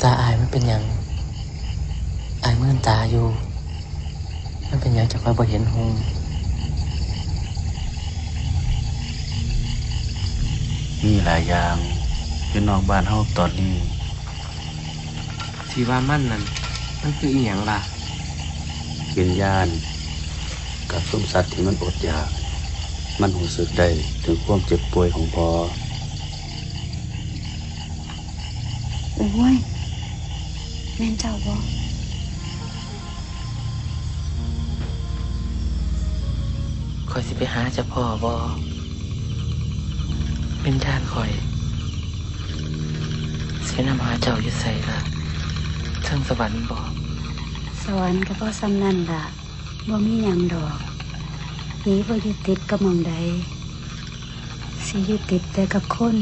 ຕາອ້າຍມັນເປັນຫຍັງ? ອ້າຍມືນຕາຢູ່. ມັນເປັນຫຍັງຈັ່ງຄ່ອຍບໍ່ເຫັນຮຸ່ງ? ມີຫຼາຍຢ່າງຢູ່ນອກບ້ານເຮົາຕອນນີ້. ທີ່ວ່າມັນນັ້ນ ມັນຄືອີ່ຫຍັງລະ? ວິນຍານກັບຊຸມສັດທີ່ມັນອົດຢາກ, ມັນຮູ້ສຶກໄດ້ເຖິງຄວາມເຈັບປ່ວຍຂອງພໍ່. ໂອ້ຍ ແມ່ນເຈົ້າບໍ່? ຂ້ອຍຊິໄປຫາເຈົ້າພໍ່ບໍ່? ວິນຍານຂ້ອຍຊິໄປນຳຫາເຈົ້າຢູ່ໃສລະ? ເທິງສະຫວັນບໍ່? ສະຫວັນກໍພໍສ່ຳນັ້ນລະ, ບໍ່ມີຫຍັງດອກ. ຜີບໍ່ຢູ່ຕິດກັບໝ່ອງໃດ, ຊິຢູ່ຕິດແຕ່ກັບຄົນ.